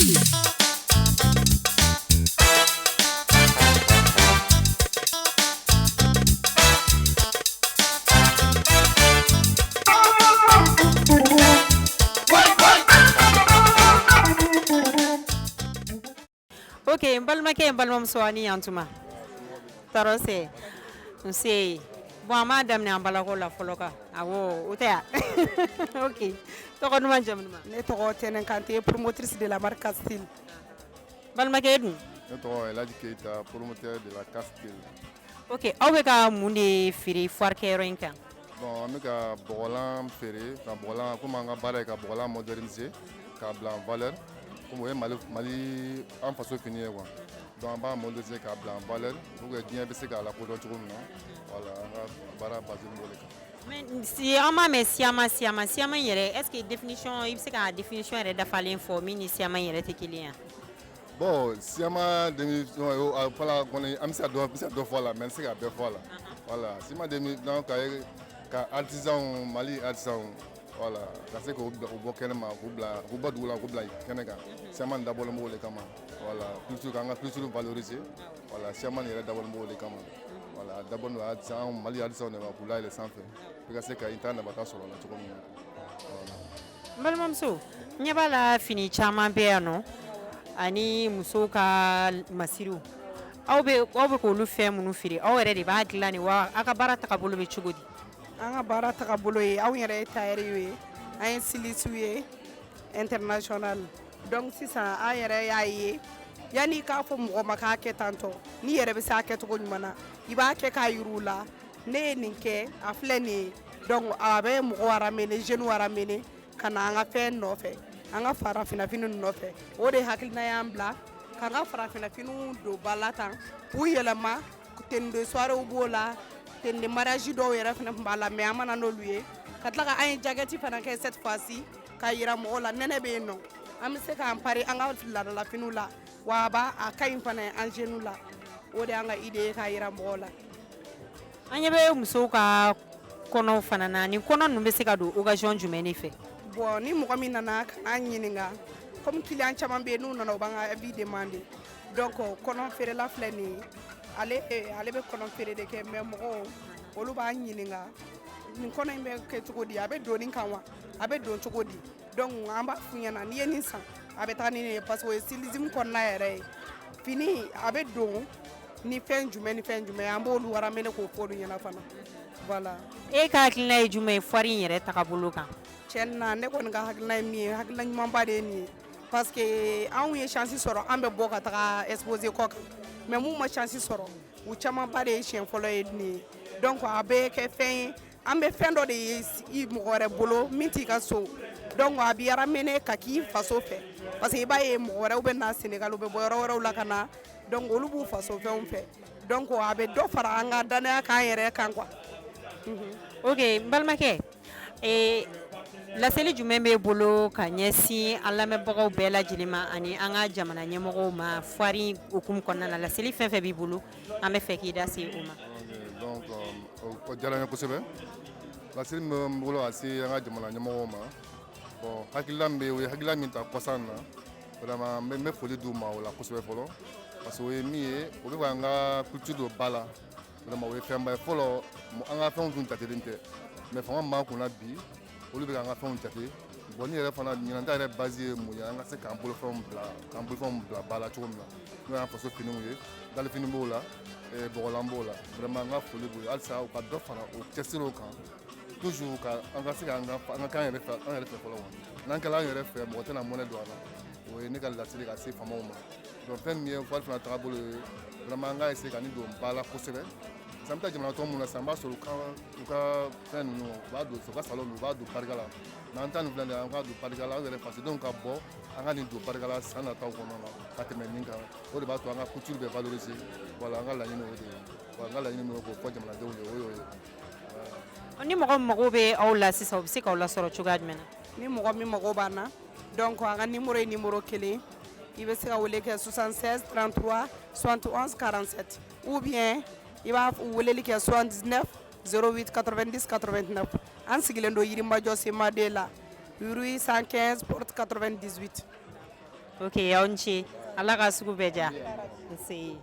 Ok, n balimakɛ, n balimamuso, a ni yantuma, tɔɔrɔ se nse. Bon, an b'a daminɛ an balakaw la fɔlɔ kan. Awɔ, o tɛ yan. Ok, tɔgɔ duman, jamu duman? Ne tɔgɔ Tɛnɛ Kante, promotrice de la marque Castille. Balimakɛ, e dun? Ne tɔgɔ Elhaji Keita, promoteur de la Castille. Ok, aw bɛ ka mun de feere foire kɛyɔrɔ in kan? Bon, an bɛ ka bɔgɔlan feere, ka bɔgɔlan, komi an ka baara ye ka bɔgɔlan moderniser k'a bila en valeur, komi o ye Mali an faso fini ye quoi. Donc an b'a moderniser k'a bila en valeur pour que diɲɛ bɛ se k'a lakodɔn cogo min na. Voilà, an ka baara basé b'o de kan. Mais si an b'a mɛn siyama, siyama, siyama in yɛrɛ, est ce que définition, i bɛ se ka définition yɛrɛ dafalen fɔ min ni siyama in yɛrɛ tɛ kelen ye? Bon, siyama définition a fɔla kɔni, an bɛ se ka dɔ, bɛ se ka dɔ fɔ a la, mais n tɛ se ka bɛɛ fɔ a la. Voilà, siyama définition ka ye ka artisan, Mali artisan, voilà, ka se k'o bila, k'o bɔ kɛnɛ ma, k'u bila, k'u bɔ dugu la, k'u bila kɛnɛ kan. Siyama nin dabɔlen b'o de kama. Voilà, culture, k'an ka culture valoriser. Voilà, siyama nin yɛrɛ dabɔlen b'o de kama. Voilà, a dabɔlen don artisan, Mali artisan de ma, k'u layɛlɛ sanfɛ pour ka se ka i ta nabata sɔrɔ a la cogo min na. Voilà. N balimamuso, n ɲɛ b'a la fini caman bɛ yan nɔ ani musow ka masiriw. Aw bɛ k'olu fɛn minnu feere, aw yɛrɛ de b'a dilan nin wa, aw ka baara tagabolo bɛ cogo di? An ka baara tagabolo ye, anw yɛrɛ ye tailleur ye, an ye styliste ye international. Donc sisan an yɛrɛ y'a ye, yanni k'a fɔ mɔgɔ ma k'a kɛ tantɔ, n'i yɛrɛ bɛ se a kɛcogo ɲuman na, i b'a kɛ k'a yir'u la: ne ye nin kɛ, a filɛ nin ye. Donc a bɛ mɔgɔw ramener, jeunes ramener ka na an ka fɛn nɔfɛ, an ka farafinna nɔfɛ. O de hakilina y'an bila k'an ka farafinna don ba la tan, k'u yɛlɛma. Tenue de soirée b'o la, tenue de mariage dɔw yɛrɛ fana tun b'a la, mais an ma na n'olu ye. Ka tila ka an ye jaquette fana kɛ cette fois-ci ka yira mɔgɔw la nɛnɛ bɛ yen nɔ, an bɛ se k'an pari an ka laadalafiniw la, wa a b'a a ka ɲi fana an jeunes la. O de y'an ka idée ye k'a yira mɔgɔw la. An ɲɛ bɛ musow ka kɔnɔw fana na. Nin kɔnɔ ninnu bɛ se ka don occasion jumɛn de fɛ? Bon, ni mɔgɔ min nana ka n'an ɲininka, comme client caman bɛ yen, n'u nana, u b'an ka avis demander. Donc kɔnɔ feerela filɛ nin ye, ale bɛ kɔnɔ feere de kɛ, mais mɔgɔw olu b'an ɲininka: nin kɔnɔ in bɛ kɛ cogo di, a bɛ don nin kan wa, a bɛ don cogo di? Donc an b'a f'u ɲɛna, n'i ye nin san, a bɛ taa ni nin ye, parce que o ye stylisme kɔnɔna yɛrɛ ye. Fini a bɛ don ni fɛn jumɛn ni fɛn jumɛn, an b'olu ramener k'o f'olu ɲɛna fana. Voilà. E ka hakilina ye jumɛn ye foire in yɛrɛ tagabolo kan? Tiɲɛ na, ne kɔni ka hakilina ye min ye, hakilina ɲumanba de ye nin ye, parce que anw ye chance sɔrɔ, an bɛ bɔ ka taga exposer kɔ kan, mais mun ma chance sɔrɔ, u camanba de ye siɲɛ fɔlɔ ye nin ye. Donc a bɛ kɛ fɛn ye, an bɛ fɛn dɔ de ye i mɔgɔ wɛrɛ bolo min t'i ka so. Donc a b'i ramener ka k'i faso fɛ, parce que i b'a ye mɔgɔ wɛrɛw bɛ na Sénégal, u bɛ bɔ yɔrɔ wɛrɛw la ka na. Donc olu b'u faso fɛnw fɛ. Donc a bɛ dɔ fara an ka danaya kan yɛrɛ kan quoi. Ok, n balimakɛ, laseli jumɛn b'e bolo ka ɲɛsin an lamɛnbagaw bɛɛ lajɛlen ma ani an ka jamana ɲɛmɔgɔw ma foire hukumu kɔnɔna na? Laseli fɛn fɛn b'i bolo, an bɛ fɛ k'i da se o ma. Donc o diyara n ye kosɛbɛ. Laseli min bɛ n bolo ka se an ka jamana ɲɛmɔgɔw ma, bon, hakilila min bɛ yen, o ye hakilila min ta kɔsa in na, vraiment n bɛ foli d'u ma o la kosɛbɛ fɔlɔ, parce que o ye min ye, o bɛ k'an ka culture don ba la. Vraiment, o ye fɛnba ye. Fɔlɔ, an ka fɛnw tun jatelen tɛ, mais fanga min b'an kunna bi, olu bɛ k'an ka fɛnw jate. Bon, ni yɛrɛ fana ɲinan ta yɛrɛ base ye mun ye? An ka se k'an bolofɛnw bila ba la cogo min na, n'o y'an faso finiw ye, dalifini b'o la, bɔgɔlan b'o la. Vraiment, an ka foli b'u ye halisa, u ka dɔ fara o cɛsiriw kan toujours, ka an ka se k'an ka an ka k'an yɛrɛ fɛ, an yɛrɛ fɛ fɔlɔ quoi. N'an kɛla an yɛrɛ fɛ, mɔgɔ tɛna mɔnɛ don an na. O ye ne ka laseli ka se faamaw ma. Donc fɛn min ye foire fana tagabolo ye, vraiment an ka essayer ka nin don ba la kosɛbɛ. Parce que an bɛ taa jamana tɔ mun na sisan, an b'a sɔrɔ u ka fɛn ninnu, u b'a don u ka salon, u b'a don barika la. Mais an ta nin filɛ nin ye, an k'a don barika la, an yɛrɛ fasodenw ka bɔ, an ka nin don barika la san nataw kɔnɔna na ka tɛmɛ nin kan. O de b'a to an ka couture bɛ valoriser. Voilà, an ka laɲini o de ye. Wa an ka laɲini min ye k'o fɔ jamanadenw ye, o y'o ye. Ni mɔgɔ min mago bɛ aw la sisan, u bɛ se k'aw lasɔrɔ cogoya jumɛn na? Ni mɔgɔ min mago b'an na, donc an ka numéro ye numéro kelen, i bɛ se ka wele kɛ 76 33 71 47, ou bien i b'a weleli kɛ 79 08 90 89. An sigilen don Yirimajɔ CMAD la, rue 115, porte 98. Ok, aw ni ce. Ala ka sugu bɛɛ diya. Nse.